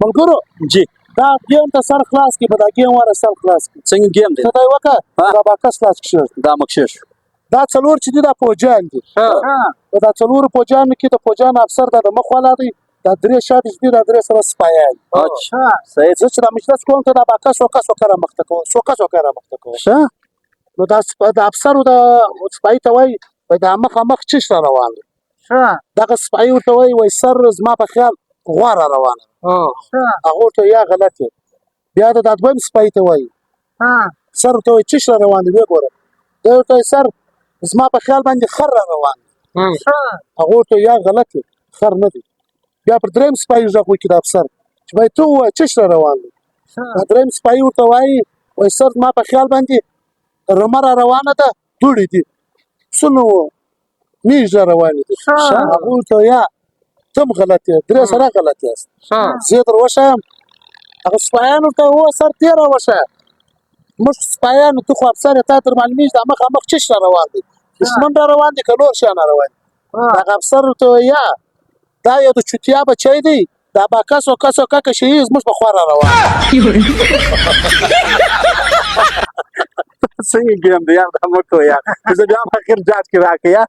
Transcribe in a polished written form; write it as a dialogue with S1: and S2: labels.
S1: ملګرو
S2: جی.
S1: دا ګیم ته سر خلاص کی، په دا ګیم واره سر خلاص کی.
S2: څنګه ګیم دی؟
S1: ته دا وکه.
S2: ها.
S1: دا باکس لاس کښېږده.
S2: دا مکشش.
S1: دا څلور چې دي، دا فوجیان دي. په دا څلور فوجیانو کې د فوجیانو افسر دا د مخ والا دی، دا درې شاته چې دي، دا درې سره سپایان دي.
S2: اچھا، صحیح.
S1: زه چې دا مجلس کوم، ته دا باکس سوکه سوکه را مخته کوه، سوکه سوکه را مخته کوه.
S2: ښه.
S1: نو دا د افسر د سپای ته وایي، وایي دا مخه مخ چش را روان دی؟ دغه سپای ورته وایي، وایي سر زما په خیال غوا را روانه ده. هغه ورته یا غلط یې. بیا د دویم سپای ته وایي، سر ورته وایي چش را روان دی، وګوره. دی ورته وایي، سر زما په خیال باندې خر را روان دی. هغه ورته یا غلط یې، خر نه دی. بیا پر دریم سپای غږ وکړي د افسر چې باید ته ووایه چش را روان دی. دا دریم سپای ورته وایي، وایي سر زما په خیال باندې رمه را روانه ده، دوړې دي، څه نو میږ را روانې دي. هغه ورته یا ته هم غلط یې، درې سره غلط یاست. زه یې در وښایم. هغه سپایان ورته و سر تېر را وښایه، موږ سپایان، ته خو افسر یې، تا در معلومېږي دا مخامخ چش را روان دی، دښمن را روان دی که نور شیان را روان دي. دغه افسر ورته وایي، یا دا یو د چوتیا بچی دی، دا باکه سوکه سوکه که شي زموږ په خوا را روان.
S2: څنګه ګیم دی یار؟ دا مه کوه یار، زه بیا هم اخر جاج کې راکړې یا.